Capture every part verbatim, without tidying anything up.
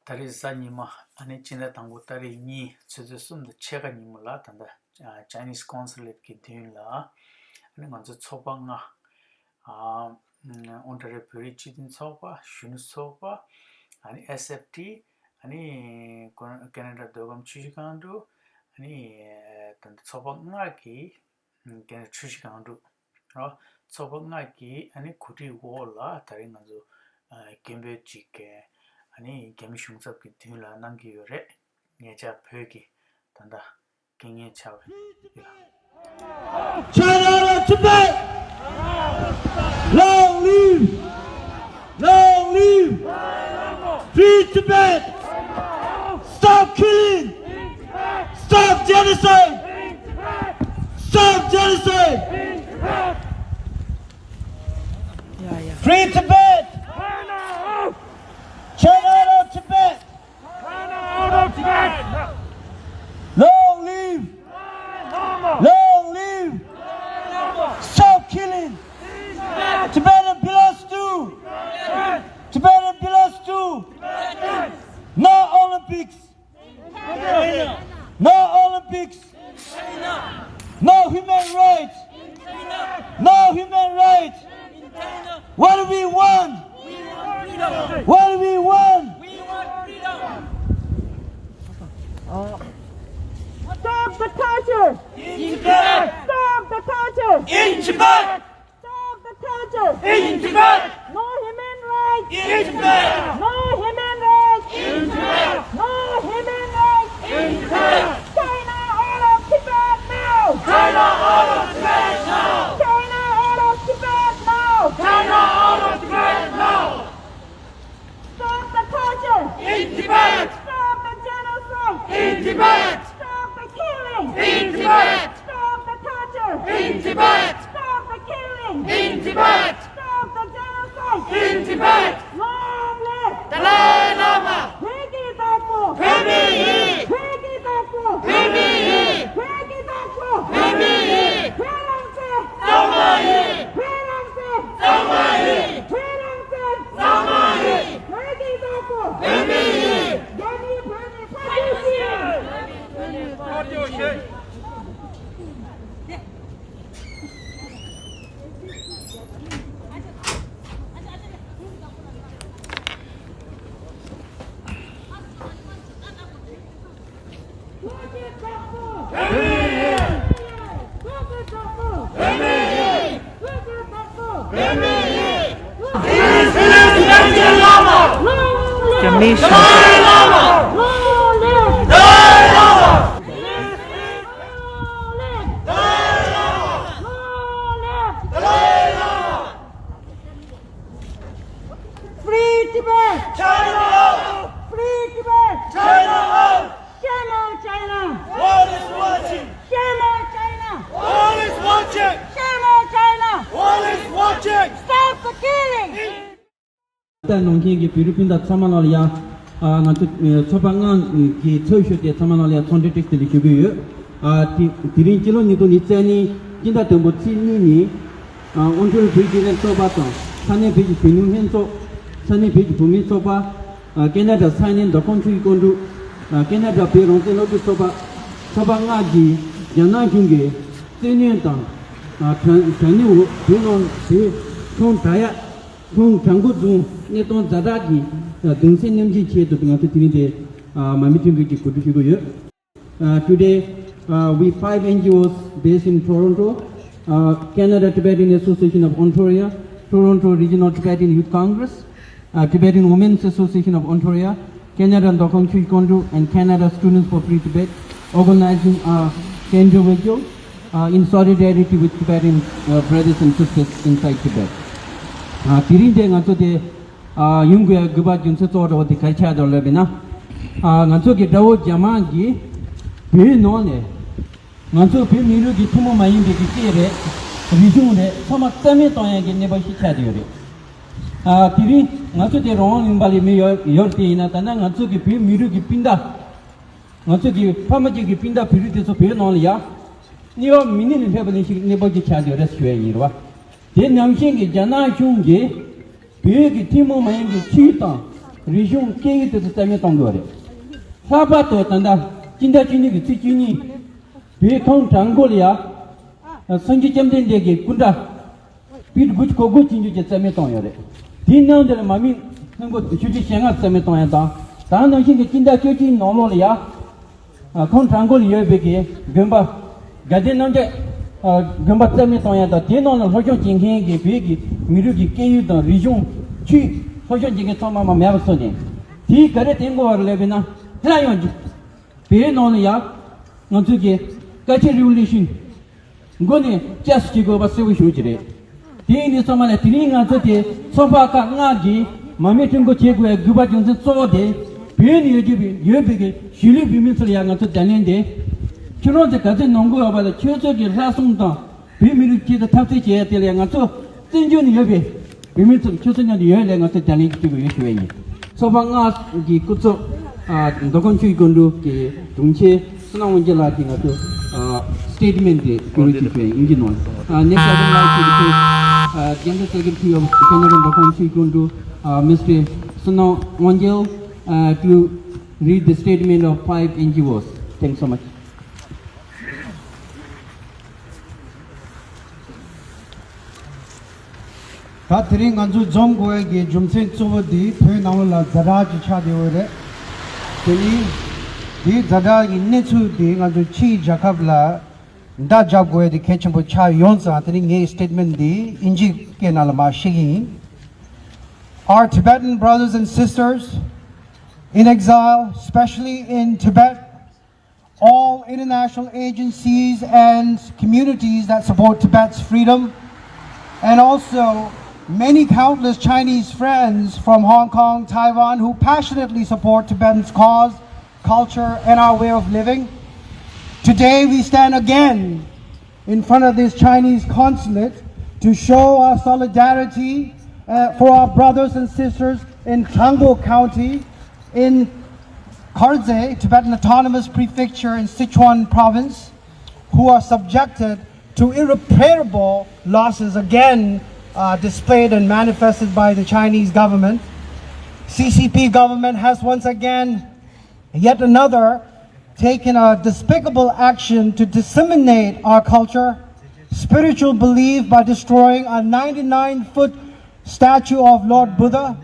ད་རེས་གཟའ་ཉི་མ་ཨ་ནི་སྤྱི་ཟླ་དང་པོ་ཏ་རིག་གཉིས་ཆུ་ཚོད་གསུམ་དང་ཕྱེད་ཀ་ཉིན་མོ་ལ་ད་ལྟ་Chinese Consulate་གི་མདུན་ལ་ཨ་ནི་ང་ཚོ་ཚོགས་པ་ལྔ་ཨ་ཨོན་ཊ་རི་ཡོ་བོད་རིགས་སྤྱི་མཐུན་ཚོགས་པ། གཞོན་ནུ་ཚོགས་པ། ཨ་ནི་S F T། ཨ་ནི་ཀོ་ཁེ་ན་ཌ་མདོ་ཁམས་ཆུ་བཞི་སྒང་དྲུག། ཨ་ནི་ད་ལྟ་ཚོགས་པ་ལྔ་གི་ཀོ་ཁེ་ན་ཌ་ཆུ་བཞི་སྒང་དྲུག་རོ། ཚོགས་པ་ལྔ་གི་ཨ་ནི་གོ་སྒྲིག་འོག་ལ་ད་རེས་ང་ཚོ་ཨ་སྐད་འབོད་ཅིག་གིས་ཨ་ནི་རྒྱ་མི་གཞུང་ཚབ་ཀྱི་མདུན་ལ་གནང་གི་ཡོད་རེད། ཉེ་ཆར་བོད་ཀྱི་ད་ལྟ་རྐྱེན་ངན་ཆགས་པའི་དུས་ལ། China out of Tibet! Long live! Long live! Free Tibet! Stop killing! Stop genocide! Stop genocide! Free Tibet! China out of Tibet! China out of Tibet! Long live! Long live! Stop killing! Tibetan belongs to! Tibetan belongs to! No Olympics! No Olympics! No human rights! No human rights! What do we want? What do we want? Stop the torture! In Tibet! Stop the torture! In Tibet! Stop the torture! In Tibet! No human rights! In Tibet! No human rights! In Tibet! No human rights! In Tibet! China out of Tibet now! China out of Tibet now! China out of Tibet now! China out of Tibet now! Stop the torture! In Tibet! Stop the genocide! In Tibet! Stop the killing! In Tibet! Stop the torture! In Tibet! Stop the killing! In Tibet! Stop the genocide! In Tibet! Long live! Dalai Lama! བོད་ཀྱི་བདག་པོ། བོད་མི་ཡིན། བོད་ཀྱི་བདག་པོ། བོད་མི་ཡིན། བོད་ཀྱི་བདག་པོ། བོད་མི་ཡིན། བོད་རང་བཙན། གཙང་མ་ཡིན། བོད་རང་བཙན། གཙང་མ་ཡིན། བོད་རང་བཙན། གཙང་མ་ཡིན། བོད་ཀྱི་བདག་པོ། བོད་མི་ཡིན། རྒྱ་མིའི་བོད་མི་ཕར་རྒྱུགས་ཤིག། ཕར་རྒྱུགས་ཤིག། Free Tibet! China out! Free Tibet! China out! Shame on China! World is watching! Shame on China! World is watching! Shame on China! World is watching! Stop the killing! ད་ནང་ཁྱིམ་གྱི་བོད་རིགས་སྤུན་ཟླ་ཚང་མ་ལ་ཡང་ང་ཚོ་ཚོགས་པ་ལྔ་གི་ཚོགས་གཞོན་དེ་ཚང་མ་ལ་ཡང་འཚམས་འདྲི་བཀྲ་ཤིས་བདེ་ལེགས་ཞུ་གི་ཡོད། དེ་དེ་རིང་སྤྱི་ལོ་ཉིས་སྟོང་ཉི་ཤུ་རྩ་གཉིས་སྤྱི་ཟླ་དང་པོ་ཚེས་གཉིས་ཉིན། ཨོན་ཊ་རི་ཡོ་བོད་རིགས་སྒེར་ལེན་ཚོགས་པ་དང་ས་གནས་བོད་ཀྱི་གཞོན་ནུ་ལྷན་ཚོགས། ས་གནས་བོད་ཀྱི་བུད་མེད་ཚོགས་པ། ཨ་ཁེ་ན་ཌ་ས་གནས་མདོ་ཁམས་ཆུ་བཞི་སྒང་དྲུག་ཨ་ཁེ་ན་ཌ་བོད་རང་བཙན་སློབ་ཕྲུག་ཚོགས་པ། ཚོགས་པ་ལྔ་གིས་རྒྱ་ནག་གཞུང་གིས་བཙན་གནོན་དང་། ཨ་དྲག་དྲག་གནོན་འོག་བོད་ནང་བོད་ཁམས་བྲག་གཡབ་ཁམས་བྲག་འགོ་རྫོང་གནས་སྟངས་ཛ་དྲག་གི་གདུང་སེམས་མཉམ་སྐྱེད་ཆེད་དུ་ང་ཚོ་དེ་རིང་འདིར་མར་མེ་མཐུན་འབུལ་གྱི་གོ་སྒྲིག་ཞུ་གི་ཡོད། Uh, today, uh, we five N G Os based in Toronto, uh, Canada Tibetan Association of Ontario, Toronto Regional Tibetan Youth Congress, uh, Tibetan Women's Association of Ontario, Canada Dokam Chuj Kondu, and Canada Students for Free Tibet, organizing a candle vigil, uh, in solidarity with Tibetan, uh, brothers and sisters inside Tibet. Uh, དེ་རིང་འདིར་ང་ཚོ་དེ། ཨ་ཡོང་དགོས་ཡ་དགོས་པ་རྒྱུ་མཚན་གཙོ་བོ་འདྲ་བོ་དེ་ག་རེ་ཆགས་འདུག་ལབ་པ་ཡིན་ན། ཨ་ང་ཚོ་གི་དགྲ་བོ་རྒྱ་དམར་གྱིས་བོད་ནང་ནས་ང་ཚོ་བོད་མི་རིགས་ཀྱི་ཐུན་མོང་མ་ཡིན་པའི་གི་སྐད་རེད། རིག་གཞུང་རེད། ཚང་མ་རྩ་མེད་གཏོང་ཡ་གི་གནས་བབ་ཞིག་ཆགས་བསྡད་ཡོད་རེད། ཨ་དེ་རིང་ང་ཚོ་དེ་རང་དབང་ལུང་པ་ལ་མི་ཡོད་ཡོད་དེ་ཡིན་ན། ད་ནང་ང་ཚོ་གི་བོད་མི་རིགས་ཀྱི་སྤུན་ཟླ། ང་ཚོ་གི་ཕ་མ་གཅིག་གི་སྤུན་ཟླ་བོད་རིགས་དེ་ཚོ་བོད་ནང་ལ་ཡ་གནས་བབ་མི་ནུས་ལས་ལྷོད་པ་ནས་ཞིག་གནས་བབ་ཅིག་ཆགས་བསྡད་ཡོད་རེད་ཞུ་ཡ་ཡིན་རེད་བ། དེ་ནང་བཞིན་གྱི་རྒྱ་ནག་གཞུང་གིས་བོད་ཀྱི་ཐུན་མོང་མ་ཡིན་པའི་ཆོས་དང་ རིག་གཞུང་སྐད་ཡིག་དེ་ཚོ་རྩ་མེད་གཏོང་དགོས་པ་རེད། ལྷག་པར་དུ་ད་ལྟ་སྤྱི་ཟླ་བཅུ་གཉིས་ཀྱི་ཚེས་བཅུ་གཉིས་བོད་ཁམས་བྲག་འགོ་ལ་ཡ། སངས་རྒྱས་བཅོམ་ལྡན་འདས་ཀྱི་སྐུ་འདྲ། པིར་དགུ་གོ་དགུ་ཅན་ཅུ་ཅེ་རྩ་མེད་བཏང་ཡོད་རེད། དེའི་ནང་དེ་ལ་མ་མི་ལྷུན་པོ་ཆུ་ཆུ་ཞེ་ལྔ་རྩ་མེད་བཏང་ཡ་དང་། ད་ནང་བཞིན་གྱི་སྤྱི་ཟླ་བཅུ་གཅིག་ནང་ལོགས་ལ་ཡ། ཁམས་བྲག་འགོ་ལ་ཡོད་པའི་གི་དགོན་པ། དགའ་ལྡན་རྣམ་གྲོལ་དགོན་པ་རྩ་མེད་བཏང་ཡ་དང་། དེའི་ནང་ལ་སློབ་སྦྱོང་བྱེད་མཁན་གྱི་བོད་ཀྱི་མི་རིགས་ཀྱི་སྐད་ཡིག་དང་རིག་གཞུང་ཆོས་སློབ་སྦྱོང་བྱེད་མཁན་ཚང་མ་མ་མེད་པ་བཟོས་ནས། དེའི་ག་རེ་དེ་འགོ་བར་སླེབས་པས་ན་སླར་ཡང་བོད་ནང་ལ་ཡ་ང་ཚོས་ཀྱི་Kachin Revolution འགོ་ནས་བཅས་སུ་བྱེད་དགོས་པ་གསལ་པོ་ཞུ་གི་རེད། དེ་ཡིན་དུས་ཙམ་པ་ལ་དེ་རིང་ང་ཚོ་དེ་ཚོགས་པ་ཁག་ལྔ་གིས་མ་མི་ཀྲུང་གོ་བྱེད་དགོས་པའི་དགོས་པ་རྒྱུ་མཚན་གཙོ་བོ་དེ། བོད་ནས་ཡོད་རྒྱུ་ཡོད་པའི་གི་གཞིས་ལུས་བོད་མི་ཚོ་ལ་ཡང་ང་ཚོ་བརྡ་ལན་དེ། ཁྱོད་རང་ཚོ་ག་ཚོད་ནང་དགོས་པ་ལ་ཁྱོད་ཚོ་གི་ལྷག་བསམ་དང་བོད་མི་རིགས་ཆེད་དུ་འཐབ་རྩོད་བྱེད་ཡ་དེ་ལ་ཡང་ང་ཚོ་བཙན་བྱོལ་ནས་ཡོད་པའི་བོད་མི་ཚོ་ཁྱོད་ཚོ་མཉམ་དུ་ཡོད་ལས་ང་ཚོ་བརྡ་ལན་གྱི་སྤྲོད་དགོས་ཡོད་ཞུ་བ་ཡིན། ཚོགས་པ་ལྔ་གི་སྐུ་ཚབ་མདོ་ཁམས་ཆུ་བཞི་སྒང་དྲུག་གི་དྲུང་ཆེ་བསོད་ནམས་དབང་རྒྱལ་ལགས་ཀྱིས་ང་ཚོ་statement དེ་བསྐུར་རོགས་ཞུ་ཞུ་ཡིན་གྱི་ནོ། Next, I would like to request General Secretary of General Mdokong Chuikondru, Mister Sunam Wangyal, to read the statement of five N G Os. Thanks so much. ད་དེ་རིང་ང་ཚོ་འཛོམས་དགོས་ཡ་གི་རྒྱུ་མཚན་གཙོ་བོ་འདི་བོད་ནང་ལོགས་ལ་ཛ་དྲག་ཅིག་ཆགས་བསྡད་ཡོད་རེད། དེ་ནི་དེའི་ཛ་དྲག་གི་གནས་ཚུལ་འདི་ང་ཚོ་ཕྱིའི་རྒྱལ་ཁབ་ལ་མདའ་རྒྱབ་དགོས་ཡ་དེ་གལ་ཆེན་པོ་ཆགས་ཡོང་ཙང་། དེ་ནི་ངའི་statement འདི་ཨིན་ཇི་སྐད་ནང་ལ་མར་བཤད་ཀྱི་ཡིན། Our Tibetan brothers and sisters in exile, especially in Tibet, all international agencies and communities that support Tibet's freedom, and also many countless Chinese friends from Hong Kong, Taiwan, who passionately support Tibetans' cause, culture, and our way of living. Today we stand again in front of this Chinese consulate to show our solidarity, uh, for our brothers and sisters in Trango County, in Kharze, Tibetan Autonomous Prefecture, in Sichuan Province, who are subjected to irreparable losses, again, uh, displayed and manifested by the Chinese government. C C P government has once again, yet another, taken a despicable action to disseminate our culture, spiritual belief by destroying a ninety-nine foot statue of Lord Buddha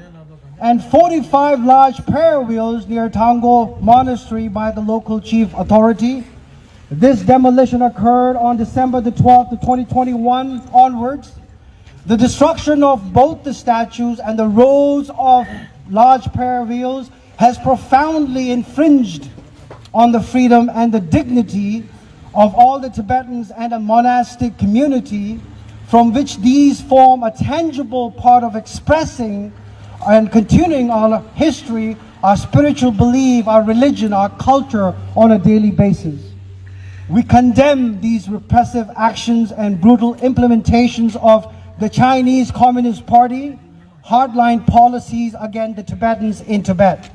and forty-five large prayer wheels near Tango Monastery by the local chief authority. This demolition occurred on December the twelfth, twenty twenty-one onwards. The destruction of both the statues and the rows of large prayer wheels has profoundly infringed on the freedom and the dignity of all the Tibetans and a monastic community from which these form a tangible part of expressing and continuing our history, our spiritual belief, our religion, our culture on a daily basis. We condemn these repressive actions and brutal implementations of the Chinese Communist Party hardline policies against the Tibetans in Tibet.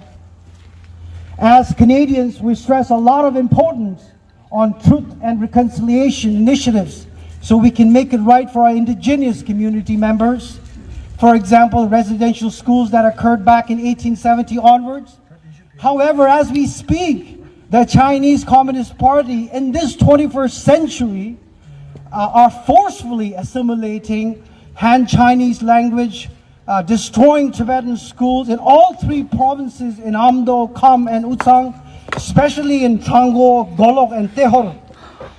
As Canadians, we stress a lot of importance on truth and reconciliation initiatives so we can make it right for our indigenous community members. For example, residential schools that occurred back in eighteen seventy onwards. However, as we speak, the Chinese Communist Party in this twenty-first century, uh, are forcefully assimilating Han Chinese language, uh, destroying Tibetan schools in all three provinces in Amdo, Kham, and Utsang, especially in Trango, Golok, and Tehor.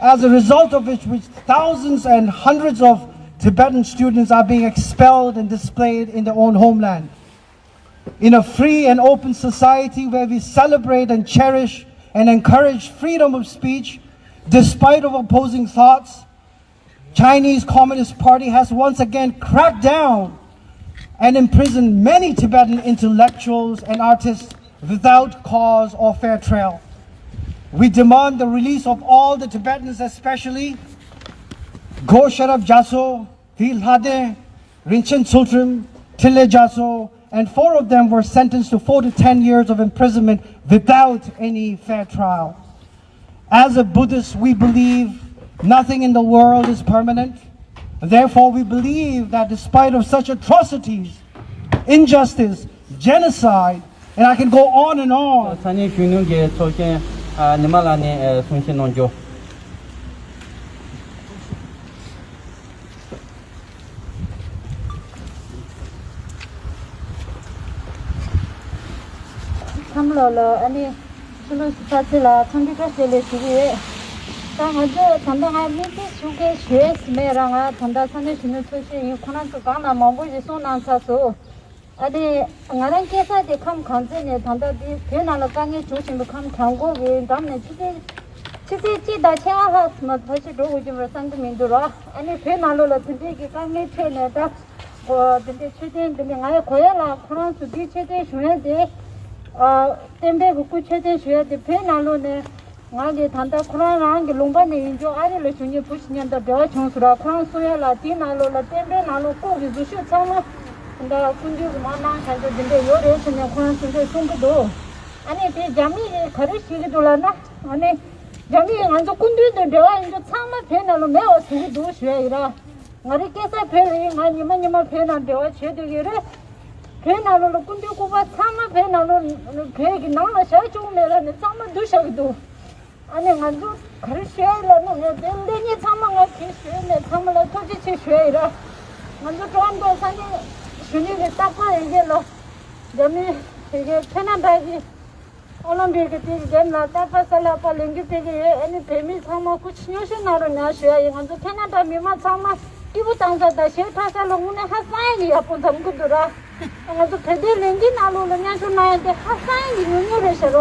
As a result of which, which thousands and hundreds of Tibetan students are being expelled and displaced in their own homeland. In a free and open society where we celebrate and cherish and encourage freedom of speech, despite of opposing thoughts, Chinese Communist Party has once again cracked down and imprisoned many Tibetan intellectuals and artists without cause or fair trial. We demand the release of all the Tibetans, especially Go Sharab Jaso, Ri Lhade, Rinchen Tsultrim, Trile Jaso, and four of them were sentenced to four to ten years of imprisonment without any fair trial. As a Buddhist, we believe nothing in the world is permanent. Therefore, we believe that despite of such atrocities, injustice, genocide, And I can go on and on. ས་གནས་གཞོན་ནུ་གི་ཚོགས་ཆེན་ཨ་ཉི་མ་ལགས་ནས་ཨ་གསུང་བཤད་གནང་རྒྱུ། ཁམས་ལོ་ལ་ཨ་ནི་ཕྱི་ལོ་ཕྱི་ཚ་ཚེ་ལ་འཚམས་འདྲི་བཀྲ་ཤིས་བདེ་ལེགས་ཞུ་གི་ཡོད། ད་ང་ཚོ་ད་ལྟ་ང་དམིགས་བསལ་ཞུ་མཁན་ཞུ་ཡས་མེད་ར། ང་ད་ལྟ་ས་གནས་གཞོན་ནུ་ཚོགས་ཆེན་ཡིན། ཁོ་རང་ཚོ་གང་ལ་མང་པོ་ཞིག་གསུངས་གནང་ཚར་སོང་། ཨ་ནི་ང་རང་སྐྱེས་ས་དེ་ཁམས་གངས་རྩེ་ནས། ད་ལྟ་དེ་བོད་ནང་ལ་དཀའ་ངལ་བྱུང་བཞིན་པའི་ཁམས་བྲག་འགོ་གི་འགྲམ་ནས་ཆུ་ཚོད་ཆུ་ཚོད་གཅིག་དང་ཕྱེད་ཀ་ལྷག་མ་ཕལ་ཆེར་འགྲོ་དགོས་ཀྱི་རེད་བསམ་གྱི་མི་འདུག་ར། ཨ་ནི་བོད་ནང་ལོགས་ལ་དེ་འདྲས་ཀྱི་དཀའ་ངལ་འཕྲད་ནས། ད་གོ་དེ་འདྲས་མཆོད་རྟེན་དེ་འདྲས་ང་ཡང་གོ་ཡ་ལ། ཁོ་རང་ཚོ་འདི་མཆོད་རྟེན་བཞེངས་ཡ་དེ་ཨ་བསྟན་པའི་གི་སྐུ་མཆོད་རྟེན་བཞེངས་ཡ་དེ་བོད་ནང་ལོགས་ནས། ང་གིས་ད་ལྟ་ཁོ་རང་རང་གི་ལུང་པ་ནས་ཡིན་ཀྱང་ཨ་རི་ལ་བཞུགས་མཁན་བུ་ཞིག་མཉམ་དུ་འབྲེལ་བ་བྱུང་སོང་ར། ཁོ་རང་གསུང་ཡ་ལ་དེའི་ནང་ལོགས་ལ་བསྟན་པའི་ནང་ལོགས་སྐུ་གི་གཟུགས་ཤོག་ཚང་མ་ད་སྐུ་མདུན་གྱི་མར་གནང་བཞག་རྒྱུ་དེ་འདྲས་ཡོད་རེད་ཟེར་ནས་ཁོ་རང་གསུང་གི་གསུང་གི་འདུག་ཨ་ནི་དེ་རྒྱ་མི་ཡིས་ག་རེ་བྱེད་ཀྱི་འདུག་ལབ་ན། ཨ་ནི་རྒྱ་མི་ཡིས་ང་ཚོ་སྐུ་མདུན་དང་འབྲེལ་བ་ཡིན་རྒྱུ་ཚང་མ་བོད་ནང་ལ་མེད་པ་བཟོ་གི་འདུག་ཞུ་ཡ་ཡིན་ར། ང་རའི་སྐྱེས་ས་བོད་ལ་ཡིན། ང་ཉི་མ་ཉི་མ་བོད་ནང་འབྲེལ་བ་བྱེད་སྡོད་ཀྱི་རེད། བོད་ནང་ལོགས་ལ་སྐུ་མདུན་སྐུ་པར་ཚང་མ་བོད་ནང་ལོགས་བོད་ཀྱི་ནང་ལ་བཞག་བཅུག་མེད་ལབ་ནས་ཚང་མ་བསྡུ་བཞག་གི་འདུག་ཨ་ནི་ང་ཚོ་ག་རེ་ཞུ་ཡ་ལབ་ན། ངས་དེ་ལས་ཉེས་ཚང་མ་ང་གིས་ཞུས་མེད། ཚང་མ་ལ་ཐུགས་རྗེ་ཆེ་ཞུ་ཡ་ཡིན་ར། ང་ཚོ་ཀྲོ་རོན་ཀྲོ་ས་གནས་གཞོན་ནུ་གི་རྟག་པར་ཡི་གེ་ལ་རྒྱ་མི་ཡི་གེ་ཁེ་ན་ཌ་གི་ཨོ་ལིམ་པིག་གི་དེ་གི་འགྲེམས་ལ་རྟག་པར་གསལ་ལག་པ་ལས་འགུལ་སྤེལ་གི་ཡོད། ཨ་ནི་བོད་མི་ཚང་མ་སྐུ་མཁྱེན་སྙན་ཞུ་གནང་རོགས་གནང་ཞུ་ཡ་ཡིན། ང་ཚོ་ཁེ་ན་ཌ་མི་མང་ཚང་མ་སྐྱིད་པོ་བཏང་ས་དང་ཞེ་དྲག་ས་ལ་དངོས་གནས་ཧ་སང་ཡ་གི་ཡག་པོ་འཛོམས་གི་འདུག་ར། ང་ཚོ་བོད་དོན་ལས་འགུལ་ནང་ལོགས་ལ་སྙན་ཞུ་གནང་ཡ་དེ་ཧ་སང་ཡ་གི་ཉུང་ཉུང་རེད་ཤག་ར།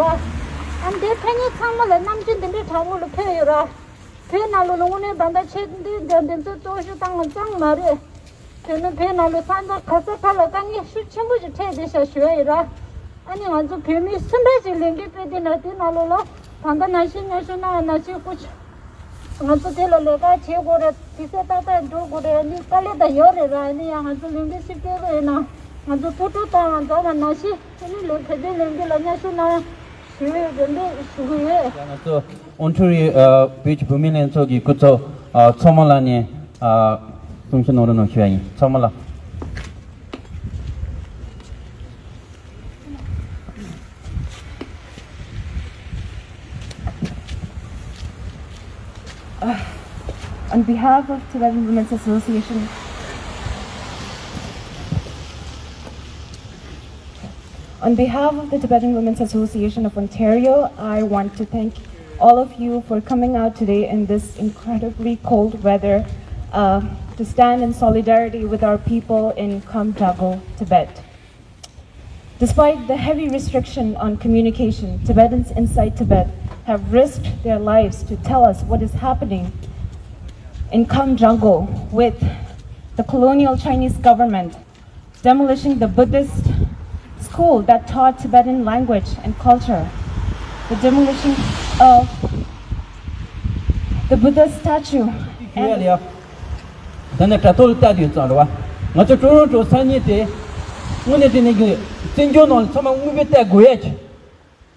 ཨ་ནི་དེ་ཕེབས་མཁན་ཚང་མ་ལ་རྣམ་འགྱུར་འདི་འདྲའི་དྲང་མོ་ལ་ཕེབས་ཡོད་ར། བོད་ནང་ལོགས་ལ་དངོས་གནས་ད་ལྟ་ཆེད་འདི་འདི་འདི་ཚོ་གཙོ་ཞུ་བཏང་བ་ཙམ་མ་རེད། དེ་ནི་བོད་ནང་ལོགས་ས་མཚམས་ག་ས་ག་ལ་དཀའ་ངལ་ཤུགས་ཆེན་པོ་ཞིག་འཕྲད་བསྡད་ཤག་ཞུ་ཡ་ཡིན་ར། ཨ་ནི་ང་ཚོ་བོད་མི་སུ་འདྲ་ཞིག་ལས་འགུལ་སྤེལ་དུས་ན་དེ་ནང་ལོགས་ལ་ད་ལྟ་ནང་བཞིན་སྙན་ཞུ་གནང་བ་ནང་བཞིན་སྐུ་མཁྱེན། ང་ཚོ་དེ་ལ་ལས་ཀ་བྱེད་དགོས་རེད། དུས་ཚོད་ཏག་ཏག་འགྲོ་དགོས་རེད། ཨ་ནི་དཀའ་ལས་ད་ཡོད་རེད་ར། ཨ་ནི་ཡང་ང་ཚོ་ལས་འགུལ་ཞིག་སྤེལ་དགོས་ཡིན་ན་ང་ཚོ་ཐུགས་སྤྲོ་གཏོང་བ་འཛོམས་པ་ནང་བཞིན་ཨ་ནི་ལས་བོད་དོན་ལས་འགུལ་ལ་སྙན་ཞུ་གནང་ཞུ་ཡོད། རེ་འདུན་ཞུ་གི་ཡོད། ཡང་ང་ཚོ་ཨོན་ཊ་རི་ཨ་བོད་ཀྱི་བུད་མེད་ལྷན་ཚོགས་ཀྱི་སྐུ་ཚབ་ཨ་མཚོ་མོ་ལགས་ནས་ཨ་གསུང་བཤད་གནང་རོགས་གནང་ཞུ་ཡ་ཡིན། མཚོ་མོ་ལགས། Uh, on behalf of Tibetan Women's Association, On behalf of the Tibetan Women's Association of Ontario, I want to thank all of you for coming out today in this incredibly cold weather, uh, to stand in solidarity with our people in Kham Jago, Tibet. Despite the heavy restriction on communication, Tibetans inside Tibet have risked their lives to tell us what is happening in Kham Jago with the colonial Chinese government demolishing the Buddhist school that taught Tibetan language and culture, the demolition of the Buddha statue, and ད་ནི་དྲ་ཐོག་ལ་ལྟ་དུས་ཙང་རེད་བ། ང་ཚོ་ཀྲོ་རོན་ཀྲོ་ས་གནས་དེ་དངོས་གནས་དྲང་གནས་ཀྱི་བཙན་བྱོལ་ནང་ལ་ཚང་མ་དངོས་པོ་བལྟ་དགོས་ཡ་ཆེ།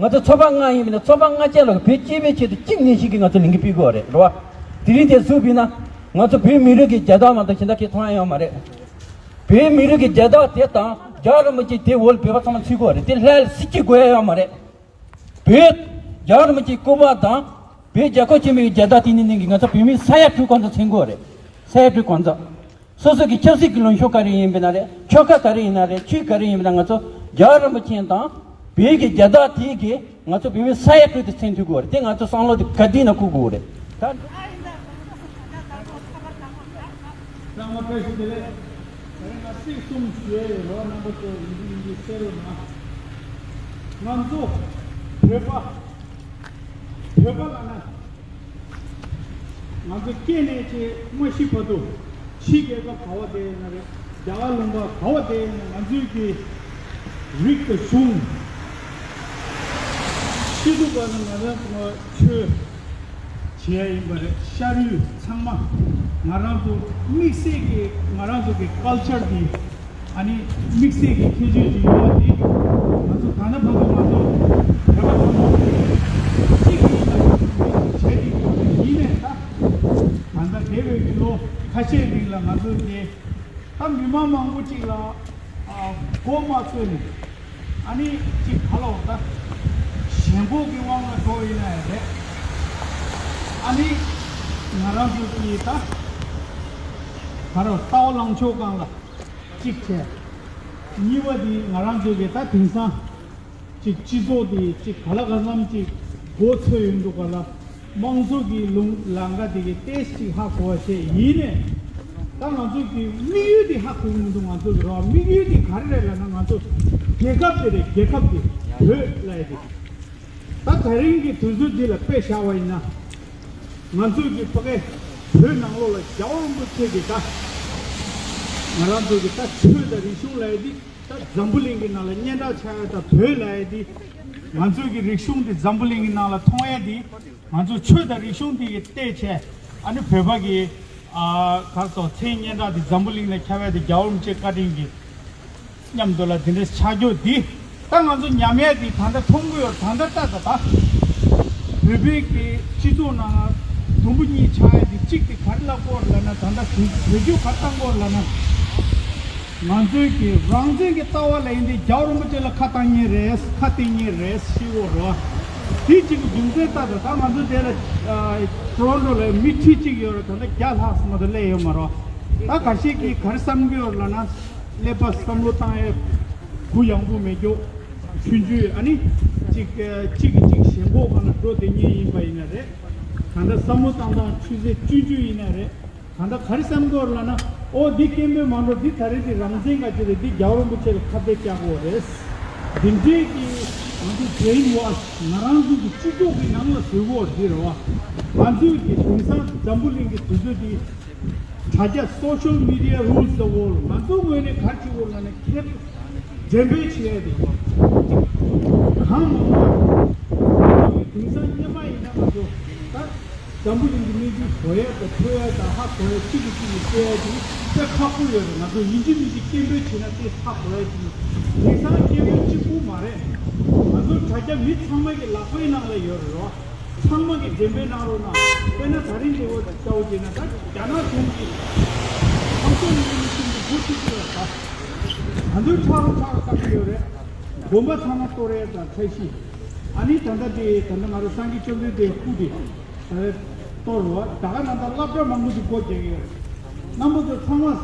ང་ཚོ་ཚོགས་པ་ལྔ་ཡིན་པས་ན་ཚོགས་པ་ལྔ་ཆ་ལ་བོད་སྐྱིད་པའི་ཆེད་དུ་གཅིག་ནས་ཤིག་གིས་ང་ཚོ་ལས་འགུལ་སྤེལ་དགོས་རེད་རེད་བ། དེ་རིང་དེ་སུ་བིན་ན་ང་ཚོ་བོད་མི་རིགས་ཀྱི་རྒྱལ་དར་མ་གཏོགས་གཞན་དག་ཁྱེད་མཐོང་ཡ་ཡོད་མ་རེད། བོད་མི་རིགས་ཀྱི་རྒྱལ་དར་དེ་དང་རྒྱལ་བ་རིན་པོ་ཆེ་དེ་འོག་ལ་བོད་པ་ཚང་མ་ཚུད་དགོས་རེད། དེ་ལྷ་ལ་སྲིད་སྐྱིད་དགོས་ཡ་ཡོད་མ་རེད། བོད་རྒྱལ་བ་རིན་པོ་ཆེའི་སྐུ་པར་དང་བོད་རྒྱལ་ཁབ་ཆེན་པོའི་རྒྱལ་དར་དེ་ནི་ནི་ང་ཚོ་བོད་མི་ས་ཡ་དྲུག་གོང་ཚོ་མཚོན་དགོས་རེད། ས་ཡ་དྲུག་གོང་ཚོ། སོ་སོ་གི་ཆབ་སྲིད་ཀྱི་ལངས་ཕྱོགས་ག་རེ་ཡིན་པ་ན་རེད། ཆོལ་ཁ་ག་རེ་ཡིན་ན་རེད། ཆོས་ག་རེ་ཡིན་པ་ན་ང་ཚོ་རྒྱལ་བ་རིན་པོ་ཆེ་དང་བོད་ཀྱི་རྒྱལ་དར་དེ་གིས་ང་ཚོ་བོད་མི་ས་ཡ་དྲུག་དེ་མཚོན་ཐུབ་དགོས་རེད། དེ་ང་ཚོ་བསམ་བློ་དེ་ག་དུས་ན་འཁོར་དགོས་རེད། ད་ཚང་མ་བཀྲ་ཤིས་བདེ་ལེགས། ད་རིང་ང་ཚིག་གསུམ་ཞུ་ཡས་ཡོད་རོགས། རྣམ་པ་ཚོ་ཡིན་གཅིག་མིན་གཅིག་གསན་རོགས་གནང་། ང་ཚོ་བོད་པ་བོད་པ་ལབ་ན། ང་ཚོ་སྐྱེས་ནས་ཆེ་མ་ཤི་བར་དུ་ཕྱི་རྒྱལ་ཁབ་ག་བ་བསྡད་ཡིན་ན་རེད། རྒྱ་གར་ལུང་པ་ག་བ་བསྡད་ཡིན་ན་ང་ཚོའི་གི་རིགས་དང་གཞུང་ཤི་སྡུག་པ་ནི་ང་རང་ཚོ་ཆོས་བྱེད་ཡ་ཡིན་པ་རེད། ཤ་རུས་ཚང་མ་ང་རང་ཚོ་དམིགས་བསལ་གྱི་ང་རང་ཚོ་གི་ཀལ་ཅར་འདི། ཨ་ནི་དམིགས་བསལ་གྱི་ཁྱད་ཆོས་ཅིག་ཡོད་པ་དེ་ང་ཚོ་ད་ལྟ་བར་དུ་ང་ཚོ་བོད་པ་ཚང་མ་གཅིག་ཡིན་ལ་བྱེད་ཀྱི་ཡོད་པ་ཡིན་ནའི་ད་ད་ལྟ་འདས་པའི་གི་ལོ་ཁ་ཤས་རིང་ལ་ང་ཚོ་དེ་ད་མི་མང་མང་པོ་ཅིག་ལ་ཨ་མགོ་མ་ཚོས་ནས་ཨ་ནི་ཅིག་ག་ ལོག་ད་ཞེན་ཁོག་གི་དབང་ལ་འགྲོ་ཡིན་ན་ཡང་རེད། ཨ་ནི་ང་རང་ཚོ་གི་ད་ག་རེ་ལྟ་བ་ལངས་ཕྱོགས་སྒང་ལ་གཅིག་བྱས། གཉིས་པ་དེ་ང་རང་ཚོ་གི་ད་དེང་སང་གཅིག་སྤྱི་ཚོགས་དེ་གཅིག་ག་ལ་ག་འཚམ་གཅིག་མགོ་ཚོས་ཡོང་འདུག་ག་ལ། དམངས་གཙོ་གི་ལུང་ལམ་ཁ་དེ་གི་ཏོག་ཙམ་ཅིག་ཧ་གོ་བ་བྱས་ཡིན་ནས། ད་ང་ཚོ་གི་དམིགས་ཡུལ་དེ་ཧ་གོ་གི་མི་འདུག་ང་ཚོ་གི་རོ་དམིགས་ཡུལ་དེ་ག་རེ་རེད་ལབ་ན། ང་ཚོ་རྒྱལ་ཁབ་དེ་རེད། རྒྱལ་ཁབ་དེ་བོད་ལབ་ཡ་དེ། ད་དེ་རིང་གི་དུས་ཚོད་འདི་ལ་དཔེ་བཞག་པ་ཡིན་ན། ང་ཚོ་གི་ཕ་གི་བོད་ནང་ལོགས་ལ་རྒྱལ་བ་རིན་པོ་ཆེ་གི་ད་ང་རང་ཚོ་གི་ད་ཆོས་དང་རིག་གཞུང་ལབ་ཡ་དེ། ད་འཛམ་བུ་གླིང་གི་ནང་ལ་སྙན་གྲགས་ཆགས་ཡ་ད་བོད་ལབ་ཡ་དེ། ང་ཚོ་གི་རིག་གཞུང་དེ་འཛམ་བུ་གླིང་གི་ནང་ལ་མཐོང་ཡ་དེ། ང་ཚོ་ཆོས་དང་རིག་གཞུང་དེ་གི་བལྟས་བྱས། ཨ་ནི་བོད་པ་གི་ཨ་གར་སོགས་མཚན་སྙན་གྲགས་དེ་འཛམ་བུ་གླིང་ལ་ཁྱབ་ཡ་དེ་རྒྱལ་བ་རིན་པོ་ཆེ་བཀའ་དྲིན་གྱིས་མཉམ་དུ་ལ་དེ་འདྲའི་ཆགས་རྒྱུ་དེ། ད་ང་ཚོ་ཉམས་ཡ་དེ་ད་ལྟ་མཐོང་གི་ཡོད། ད་ལྟ་ལྟ་ད་ད་བོད་པའི་གི་སྤྱི་ཚོགས་ནང་དུམ་བུ་གཉིས་ཆགས་ཡ་དེ། གཅིག་དེ་ག་རེ་ལབ་དགོས་ལབ་ན། ད་ལྟ་བེད་སྤྱོད་ག་རེ་བཏང་དགོས་ལབ་ན། ང་ཚོའི་གི་རང་བཙན་གྱི་ལྟ་བ་ལ་ཡིན་ཏེ་རྒྱལ་བ་རིན་པོ་ཆེ་ལ་ཁ་བཏང་ཉེན་རེད། ཁ་གཏད་ཉེན་རེད་ཤི་བོ་རོ། དེ་གཅིག་གི་རྒྱུ་མཚན་ལྟ་ད་ད་ང་ཚོ་དེ་ལ་ཨ་ཊོ་རོན་ཊོ་ལ་མི་ཁྲི་གཅིག་ཡོད་རེད། ད་ལྟ་བརྒྱ་ལྷག་ཙམ་མ་གཏོགས་སླེབས་ཡོད་མ་རོ། ད་ཁ་ཤས་ཀྱིས་ག་རེ་བསམ་གྱི་ཡོད་ལབ་ན། ཀླད་པ་བསམ་བློ་བཏང་ཡས་གུ་ཡངས་པོ་མེད་རྒྱུ། ཆུང་ཆུང་ཨ་ནི་གཅིག་གཅིག་གིས་གཅིག་ཞེན་ཁོག་སྒང་ལ་འགྲོ་བསྡད་ཉེན་ཡིན་པ་ཡིན་ན་རེད། ད་ལྟ་བསམ་བློ་བཏང་སྟངས་ཆུ་ཚོད་ཆུང་ཆུང་ཡིན་ན་རེད། ད་ལྟ་ག་རེ་བསམ་གྱི་ཡོད་ལབ་ན། ཨོ་འདི་སྐད་འབོད་མ་འགྲོ། འདི་ད་རེས་འདི་རང་བཙན་ག་ཅི་རེད། འདི་རྒྱལ་བ་རིན་པོ་ཆེ་ལ་ཁ་གཏད་བཅག་དགོས་རེད། འདི་འདྲའི་གི་ང་ཚོ་བྷི་རེན་ཝོཤ་ང་རང་ཚོ་གི་སྤྱི་ཚོགས་ཀྱི་ནང་ལ་བཟོས་དགོས་འདི་རེད་བ། ང་ཚོའི་གི་དེང་སང་འཛམ་བུ་གླིང་གི་དུས་ཚོད་འདི་དྲ་རྒྱ་social media rules the world། ང་ཚོ་ངོས་ནས་ག་རེ་བྱེད་དགོས་ལབ་ན། ཁྱེད་འགྲེམས་སྤེལ་བྱེད་ཡ་དེ་གང་མང་མང་དེང་སང་སྔོན་མ་ཡིན་ན་ང་ཚོ་ད་འཛམ་བུ་གླིང་གི་གནས་ཚུལ་གོ་ཡ་དང་ཐོས་ཡ་དང་ཧ་གོ་ཡ་གཅིག་གིས་གཅིག་གིས་བཤད་ཡ་དེ་དཔེ་ཁག་པོ་ཡོད་རེད། ང་ཚོ་ཡིན་གཅིག་མིན་གཅིག་སྐད་འབོད་བྱེད་ན་དཔེ་ཧ་གོ་ཡ་གཅིག་དེང་སང་སྐད་འབོད་གཅིག་པུ་མ་རེད། ང་ཚོ་དྲ་རྒྱ་མི་ཚང་མ་གི་ལག་པའི་ནང་ལ་ཡོད་རེད་རོ། ཚང་མ་གིས་འགྲེམས་སྤེལ་གནང་རོགས་གནང་། དཔེར་ན་ད་རིང་འདི་འོ་ལྟ་བུ་བྱས་ན་ད་རྒྱ་ནག་གཞུང་གིས་ཁམས་གསུམ་མི་རིགས་ཀྱི་སྤྱི་འཐུས་སུ་ཡོད་པ། ད་དུང་ཁྲག་རུ་ཁྲག་རུ་བཏང་གི་ཡོད་རེད། དགོན་པ་ཚང་མ་གཏོར་ཡས་དང་འཆར་གཞི། ཨ་ནི་ད་ལྟ་དེ་ད་ལྟ་ང་རང་སངས་རྒྱས་བཅོམ་ལྡན་འདས་སྐུ་དེ་ད་གཏོར་བ་ད་ག་ནང་ད་སློབ་གྲྭ་མང་པོ་ཞིག་སྒོ་རྒྱག་གི་ཡོད་རེད། རྣམ་པ་ཚོ་ཚང་མ།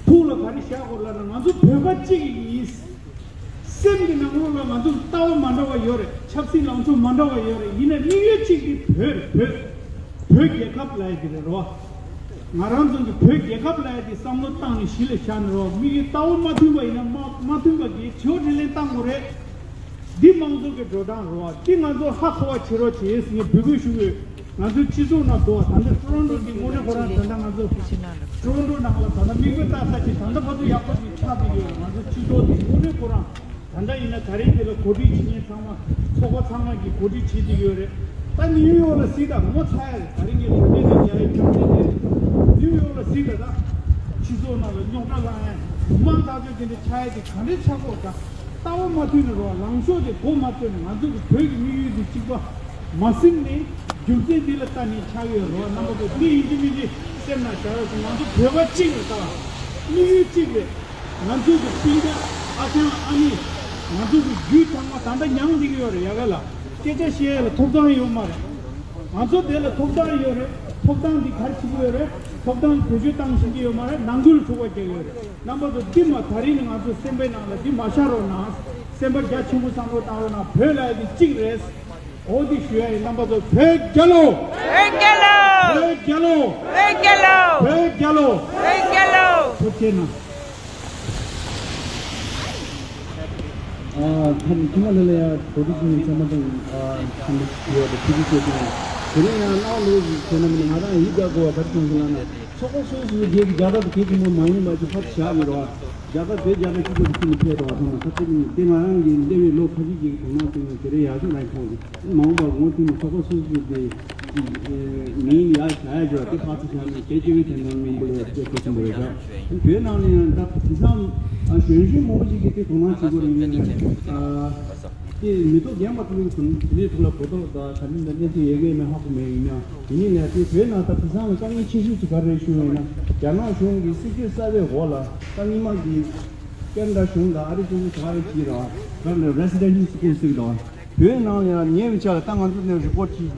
ཐུགས་ལ་ག་རེ་བཞག་དགོས་ལབ་ན་ང་ཚོ་བོད་པ་གཅིག་ཡིན། སེམས་ཀྱི་ནང་ལོགས་ལ་ང་ཚོ་ལྟ་བ་མ་འདྲ་བ་ཡོད་རེད། ཆབ་སྲིད་ལངས་ཕྱོགས་མ་འདྲ་བ་ཡོད་རེད། ཡིན་ནའི་དམིགས་ཡུལ་གཅིག་དེ་བོད་རེད། བོད། བོད་རྒྱལ་ཁབ་ལབ་ཡ་དེ་རེད་རོ། ང་རང་ཚོ་གི་བོད་རྒྱལ་ཁབ་ལབ་ཡ་དེ་བསམ་བློ་བཏང་ནས་གཞི་ལ་བཞག་ནས་རོ། དམིགས་ཡུལ་ལྟ་བ་མ་མཐུན་པ་ཡིན་ན་མ་མ་མཐུན་པ་གི་བྱེད་དྲིས་ལན་བཏང་དགོས་རེད། འདི་དམངས་གཙོ་གི་འགྲོ་སྟངས་རེད་བ། འདི་ང་ཚོ་ཧ་གོ་བ་བྱེད་རོགས་བྱེད་ཟེར་ངས་འབོད་སྐུལ་ཞུ་གི་ཡོད། ང་ཚོའི་སྤྱི་ཚོགས་ནང་འགྲོ་བ་ད་ལྟ་ཊོ་རོན་ཊོ་འདི་དངོས་གནས་ཁོ་རང་ད་ལྟ་ང་ཚོ་ཊོ་རོན་ཊོ་ནང་ལ་ད་ལྟ་མིག་དཔེ་ལྟ་ས་ཅིག་ད་ལྟ་བར་དུ་ཡག་པོ་ཅིག་ཆགས་བསྡད་ཡོད། ང་ཚོའི་སྤྱི་ཚོགས་འདི་དངོས་གནས་ཁོ་རང་ད་ལྟ་ཡིན་ན་ད་རིང་འདི་ལ་གོ་སྒྲིག་བྱེད་མཁན་ཚང་མ་ཚོགས་པ་ཚང་མ་གིས་གོ་སྒྲིག་བྱེད་བསྡད་ཡོད་རེད། ད་ནིའུ་ཡོག་ལ་གཟིགས་དང་། ངོ་ཚ་ཡ་རེད། ད་རིང་གི་གྲུབ་འབྲས་དེ་རྒྱ་ཡི་གྲུབ་འབྲས་དེ་རེད། ནིའུ་ཡོག་ལ་གཟིགས་དང་། ད་སྤྱི་ཚོགས་ནང་ལ་རྙོག་དྲ་ལངས་ཡ་མང་ཐག་ཆོད་དེ་འདྲ་ཆགས་ཡ་དེ་ག་འདྲས་ཆགས་ཀྱི་ཡོད་ད། ལྟ་བ་མ་མཐུན་ནས་རོ། ལངས་ཕྱོགས་དེ་གོ་མ་ཐོས་ནས་ང་ཚོ་གི་བོད་ཀྱི་དམིགས་ཡུལ་དེ་གཅིག་པ་མ་ཟིན་ནས་རྒྱུ་མཚན་འདི་ལ་ལྟ་ནས་ཆགས་ཡོད་རོ། རྣམ་པ་ཚོ་འདི་ཡིན་གཅིག་མིན་གཅིག་སེམས་ནང་བཞག་རོགས་གྱིས། ང་ཚོ་བོད་པ་གཅིག་རེད་ད། དམིགས་ཡུལ་གཅིག་རེད། ང་ཚོ་གི་སྤུན་ཀྱག་ཨ་ཅག་ཨ་ནེ། ང་ཚོ་གི་རྒྱུད་ཚང་མ་ད་ལྟ་མྱངས་བསྡད་ཀྱི་ཡོད་རེད། ཡ་ག་ལ་སྐད་ཆ་བཤད་ཡ་ལ་ཐོབ་ཐང་ཡོད་མ་རེད། ང་ཚོ་དེ་ལ་ཐོབ་ཐང་ཡོད་རེད། ཐོབ་ཐང་འདི་ག་རེ་བྱེད་ཀྱི་ཡོད་རེད། ཐོབ་ཐང་བེད་སྤྱོད་བཏང་ཤེས་ཀྱི་ཡོད་མ་རེད། ནང་ཁུལ་འཁྲུག་པ་རྒྱག་གི་ཡོད་རེད། རྣམ་པ་ཚོ་འདི་མ་ད་རིང་ནས་ང་ཚོ་སེམས་པའི་ནང་ལ་འདི་མ་བཞག་རོགས་གནང་། སེམས་པ་རྒྱ་ཆེན་པོ་བསམ་བློ་བཏང་རོགས་གནང་། བོད་ལ་ཡ་འདི་གཅིག་རེད། འོ་འདི་ཞུ་ཡ་ཡིན། རྣམ་པ་ཚོ་བོད་རྒྱལ་ལོ། བོད་རྒྱལ་ལོ། བོད་རྒྱལ་ལོ། བོད་རྒྱལ་ལོ། བོད་རྒྱལ་ལོ། བོད་རྒྱལ་ལོ། ཐུགས་རྗེ་གནང་། ཨ་ཁམས་ཁྱིམ་ལ་ལ་ཡ་གོ་སྒྲིག་ཞུ་མཁན་ཚང་མ་དང་ཨ་ཁམས་ཡོད་པ་ཐུགས་རྗེ་ཆེ་གནང་། དེ་རིང་ཡང་གནང་ལོ་ཞིག་བྱས་ན་མིན་ང་རང་ཡིད་དགའ་དགོས་པ་ག་རེ་བྱུང་སོང་ལབ་ན། ཚོགས་པ་སོ་སོའི་སྒེར་གྱི་རྒྱལ་དར་དེ་གལ་ཆེན་པོ་མ་ཡིན་པ་ཅིག་ཕར་བཞག་ཡོད་རེད་བ། རྒྱལ་དར་བོད་རྒྱལ་དར་སྤྱི་ཚོགས་ཀྱི་ཁྲིམས་ནས་ཕེབས་འགྲོ་བ་ཚང་མ་ད་ལྟ་ནི་དེ་ང་རང་གི་འདས་པའི་ལོ་ཁ་ཤས་ཀྱི་དོ་སྣང་བྱུང་ནས་དེ་རིང་ཡག་ཤོས་རང་མཐོང་སོང་། མ་འོངས་པར་ངོ་མཐུན་ནས་ཚོགས་པ་སོ་སོ་དེ་མིང་ཡར་བཞག་ཡ་ཅིག་བ་དེ་ཕར་ཚུར་བཞག་ནས་དེ་སྐྱེ་བོའི་དོན་དག་མིན་པ་ལ་ཡ་དེ་གལ་ཆེན་པོ་རེད་ཤག་བོད་ནང་ལ་ཡང་ད་དེང་སང་གཞོན་གཞོན་མང་པོ་ཞིག་གིས་དེ་དོ་སྣང་བྱེད་དགོས་རེད་ཡིན་ནའི། དེ་མི་ཐོག་རྒན་པ་ཚོ་ཡིན་ཙང་དེ་ཐོག་ལ་གོ་རྟོགས་དང་ག་འདྲ་འདྲ་གནས་ཚུལ་ཡོད་མཁན་མེད་ཧ་གོ་མེད་ཡིན་ཡང་ཡིན་ནའི་ལས་དེ་བོད་ནང་ད་དེང་སང་ལ་དཀའ་ངལ་ཆེ་ཤོས་དེ་ག་རེ་རེད་ཞུ་བ་ཡིན་ན། རྒྱ་ནག་གཞུང་གི་སྲིད་ཇུས་གསར་པའི་འོག་ལ་ད་སྔོན་མ་གི་ ཀན་ཌ་གཞུང་དང་ཨ་རི་གཞུང་གི་ད་ཨ་རི་གི་ར་ད་ནི་རེ་སི་ཌེན་ཤལ་སི་ཀུལ་ཟེར་གི་འདུག་བོད་ནང་ལ་ཡང་ཉེ་བའི་ཆར་ལ་ད་ང་ཚོ་ནས་རི་པོར་ཊི་ཅིག་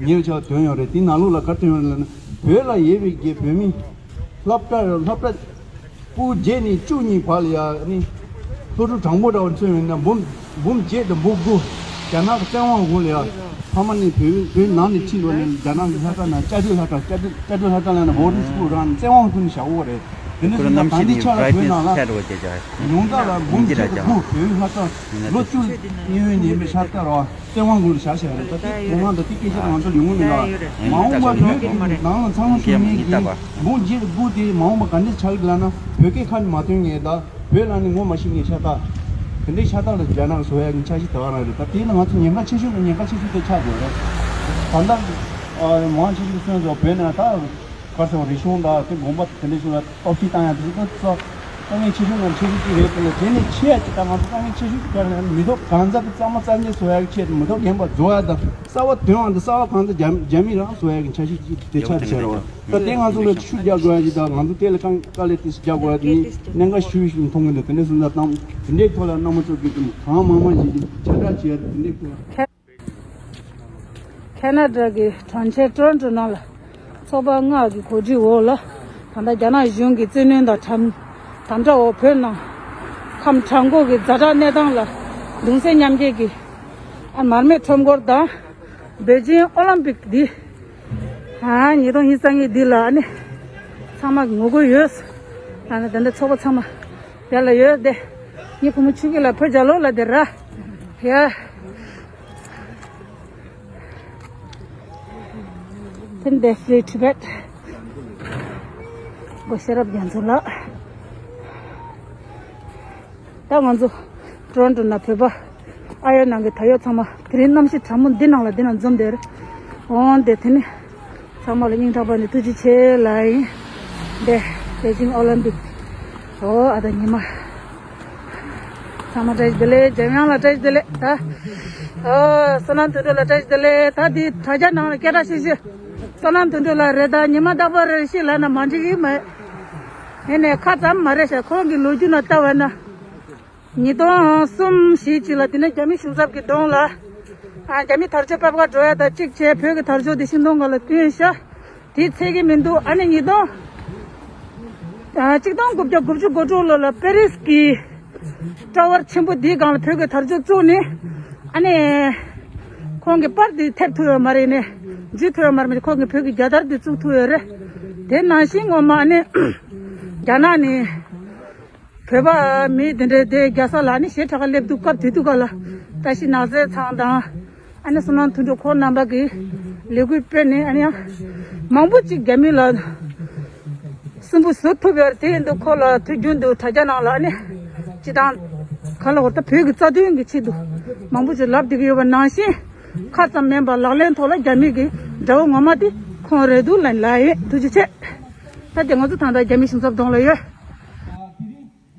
ཉེ་བའི་ཆར་ལ་ཐོན་ཡོད་རེད། དེ་ནང་ལོགས་ལ་ག་རེ་ཐོན་ཡོད་ལབ་ན། བོད་ལ་ཡོད་པའི་རྒྱའི་བོད་མི་སློབ་གྲྭ་སློབ་གྲྭ་སྤུ་རྒྱལ་ནས་བཅུ་གཉིས་བར་ལ་ཡ་ནི་སློབ་ཕྲུག་གྲངས་འབོར་འདྲ་བ་མཚོན་ཡོང་ན་འབུམ་འབུམ་བརྒྱད་དང་འབུམ་དགུ། རྒྱ་ནག་གི་བཙན་དབང་འོག་ལ་ཡ་ཕ་མ་ནི་བོད་བོད་ནང་ནས་ཁྲིད་འགྲོ་ནས་རྒྱ་ནག་གི་ལྷ་ཁང་ནང་བཅའ་སྡོད་ལྷ་ཁང་བཅའ་སྡོད་བཅའ་སྡོད་ལྷ་ཁང་ལ་ནི་བོར་ཌིང་སི་ཀུལ་རང་ནས་བཙན་དབང་བཙུགས་ནས་བཞག་ཡོད་རེད། དེ་འདྲ་སོང་ཙང་ད་ལྟའི་ཆ་ལ་བོད་ནང་ལ་ཉུང་མཐའ་ལ་འབུམ་བརྒྱད་དང་དགུ་བོད་ལྷ་ཁང་ལོ་བཅུ་གཡས་གཡོན་ནས་མི་ཤ་སྟག་ར་བཙན་དབང་སྒོ་ནས་བཞག་བཞག་རེད། ད་དེ་དོན་དག་འདི་དེ་སྐད་ཆ་ང་ཚོ་ལ་ཡོང་གི་མེད་ལ། མ་འོངས་པ་བོད་ནང་ལ་ཚང་མ་བྱུང་མཁན་གྱི་འབུམ་བརྒྱད་དགུ་དེ་མ་འོངས་པ་ག་འདྲ་ཆགས་ཀྱི་ལབ་ན། བོད་སྐད་ཁ་ནས་མ་ཐོན་མཁན་དང་བོད་ལ་ནི་ངོ་མ་ཤེས་མཁན་ཤ་སྟག་དེ་འདྲའི་ཤ་སྟག་ལ་རྒྱ་ནག་བཟོ་ཡག་གི་འཆར་གཞི་དེ་ག་རང་རེད། ད་དེ་ནི་ང་ཚོ་ཉེན་ཁ་ཆེ་ཤོས་ནི་ཉེན་ཁ་ཆེ་ཤོས་དེ་ཆགས་ཡོད་རེད། ད་ལྟ་མང་ཆེ་ཤོས་སོན་སོ་བོད་ནང་ད་གར་སོང་རིག་གཞུང་དང་དེ་དགོན་པ་དེ་འདྲ་ཞིག་ལ་གཏོར་བཤིག་བཏང་ཡག་དེ་ཚོ་དཀའ་ངལ་ཆེ་ཤོས་ནང་ཆེ་ཤོས་གཅིག་རེད། དེ་ལ་དེ་ནས་ཆེ་ཡག་གཅིག་ད་ང་ཚོ་དཀའ་ངལ་ཆེ་ཤོས་གཅིག་ག་རེ་ལབ་ན་མི་ཐོག་གང་ཟག་གི་གཙང་མ་གཙང་རྐྱང་བཟོ་ཡག་གི་ཆེད་དུ་མི་ཐོག་རྒན་པ་བཟོ་ཡག་དང་གསར་པ་ཐོན་ཡག་དང་གསར་པ་གང་ཚ་རྒྱ་རྒྱ་མི་རང་བཟོ་ཡག་གི་འཆར་གཞི་གཅིག་དེ་ཆགས་བསྡད་ཤག་རེད་བ། ད་དེ་ང་ཚོ་ལ་ཤུགས་རྒྱག་དགོས་ཡག་གཅིག་དང་ང་ཚོ་དེ་ལ་གང་དཀའ་ལས་དེ་རྒྱག་དགོས་ཡག་དེ་ནི་གནད་འགག་ཤུགས་ཤིག་མཐོང་གི་འདུག་དེ་འདྲ་སོང་ཙང་དང་དེ་འདྲའི་ཐོག་ལ་རྣམ་པ་ཚོ་གིས་གང་མང་མང་ཞིག་གིས་ཁྱབ་བསྒྲགས་བྱེད་ཡག་དེ་འདྲའི་ཐོག་ལ། ཁེ་ན་ཌ་གི་གྲོང་ཁྱེར་ཊོ་རོན་ཊོ་ནང་ལ་ཚོགས་པ་ལྔ་གི་གོ་སྒྲིག་འོག་ལ་ད་ལྟ་རྒྱ་ནག་གཞུང་གི་བཙན་གནོན་དང་དམ་དམ་དྲག་འོག་བོད་ནང་ཁམས་བྲག་འགོ་གི་ཛ་དྲག་གནས་སྟངས་ལ་གདུང་སེམས་མཉམ་སྐྱེད་ཀྱི་ཨ་མར་མེ་ཁྲོམ་སྐོར་དང་། པེ་ཅིང་ཨོ་ལིམ་པིག་འདི་ཨ་ཉིས་སྟོང་ཉི་ཤུ་རྩ་གཉིས་འདི་ལ་ཨ་ནི་ཚང་མ་ངོ་རྒོལ་ཡོད། ཨ་ནི་ད་ལྟ་ཚོགས་པ་ཚང་མ་དེ་ལ་ཡོད་དེ། ངའི་བུ་མོ་ཆུ་སྐྱིད་ལ་བོད་རྒྱལ་ལོ་ལ་དེ་ར་ཡ། Then they flee Tibet. གོ་ཤེས་རབ་རྒྱ་མཚོ་ལགས། ད་ང་ཚོ་ཊོ་རོན་ཊོ་ནང་བོད་པ་ཨ་ཡོད་ནང་གི་ད་ཡོད་ཚང་མ་དེ་རིང་གནམ་གཤིས་གྲང་མོ་འདི་ནང་ལ་འདི་ནང་འཛོམས་བསྡད་རེད། འོང་དེ་དེ་ནི་ཚང་མ་ལ་སྙིང་ཐག་པ་ནས་ཐུགས་རྗེ་ཆེ་ལབ་ཡིན། དེ་པེ་ཅིང་ཨོ་ལིམ་པིག་འོ་ཨ་ད་ཉི་མ། ཚང་མ་བཀྲ་ཤིས་བདེ་ལེགས། འཇམ་དབྱངས་ལ་བཀྲ་ཤིས་བདེ་ལེགས། ད་ཨོ་བསོད་ནམས་དོན་གྲུབ་ལ་བཀྲ་ཤིས་བདེ་ལེགས། ད་འདི་དྲ་རྒྱ་ནང་ལ་སྐད་གྲགས་ཤིག་ཤིག་བསོད་ནམས་དོན་གྲུབ་ལ་རེད། ད་ཉི་མ་རྟག་པར་རེ་ཞིག་ལབ་ན་མ་འགྲིག་གི་མེད། ཡིན་ནའི་ཁ་ཙམ་མ་རེད་ཤག་ཁོང་གི་ལོ་རྒྱུས་ནང་ལྟ་བ་ན། ཉིས་སྟོང་གསུམ་བཞི་ཅིག་ལ་དེ་ནས་རྒྱ་མི་གཞུང་ཚབ་ཀྱི་གདོང་ལ། ཨ་རྒྱ་མི་དར་ལྕོག་ཕབ་ག་འགྲོ་ཡ་དང་གཅིག་བྱས་བོད་ཀྱི་དར་ལྕོག་དེ་ཤིང་སྡོང་སྒང་ལ་བསྟན་ཤག་དེ་ཚད་ཀྱི་མི་འདུག་ཨ་ནི་ཉིས་སྟོང་། ཨ་གཅིག་སྟོང་དགུ་བརྒྱ་དགུ་བཅུ་གོ་དྲུག་ལོ་ལ་པེ་རིས་ཀྱི་ཊ་ཝར་ཆེན་པོ་དེའི་སྒང་ལ་བོད་ཀྱི་དར་ལྕོག་བཙུགས་ནས། ཨ་ནི་ཁོང་གི་པར་དེ་ཐེབས་ཐུབ་ཡོད་མ་རེད། ནས་འཇུ་ཐུབ་ཡོད་མ་རེད། མ་གཞི་ཁོང་གི་བོད་ཀྱི་རྒྱལ་དར་དེ་བཙུགས་ཐུབ་ཡོད་རེད། དེ་ནང་བཞིན་ངོ་མ་ཨ་ནི་རྒྱ་ནག་ནས། བོད་པ་མི་དེ་འདྲའི་དེ་རྒྱལ་ས་ལ་ནི་ཞེ་དྲག་སླེབས་འདུག་སྐབས་དེ་དུས་ག་ལ་བཀྲ་ཤིས་ནགས་ཚལ་ཚང་དང་ཨ་ནི་བསོད་ནམས་དོན་གྲུབ་ཁོང་རྣམ་པ་གིས་ལས་འགུལ་སྤེལ་ནས་ཨ་ནི་ཡང་མང་པོ་ཅིག་རྒྱ་མི་ལ་སུན་པོ་བཟོ་ཐུབ་ཡོད་རེད། དེ་ཡིན་དུས་ཁོ་ལ་དུས་རྒྱུན་དུ་དྲ་རྒྱ་ནང་ལ་ཨ་ནི་སྤྱི་བཏང་ག་ལ་བར་ད་བོད་ཀྱི་རྩ་དོན་གྱི་ཆེད་དུ་མང་པོ་ཅིག་ལབ་བསྡད་ཀྱི་ཡོད་པ་ནང་བཞིན་ཁ་ཙམ་མིན་པར་ལག་ལེན་ཐོག་ལ་རྒྱ་མི་གི་དགྲ་བོ་ངོ་མ་དེ་ཁོང་རེད་འདུག་ལབ་ལབ་ཡོད། ཐུགས་རྗེ་ཆེ། ད་དེ་ང་ཚོ་ད་ལྟ་རྒྱ་མི་གཞུང་ཚབ་གདོང་ལ་ཡོད།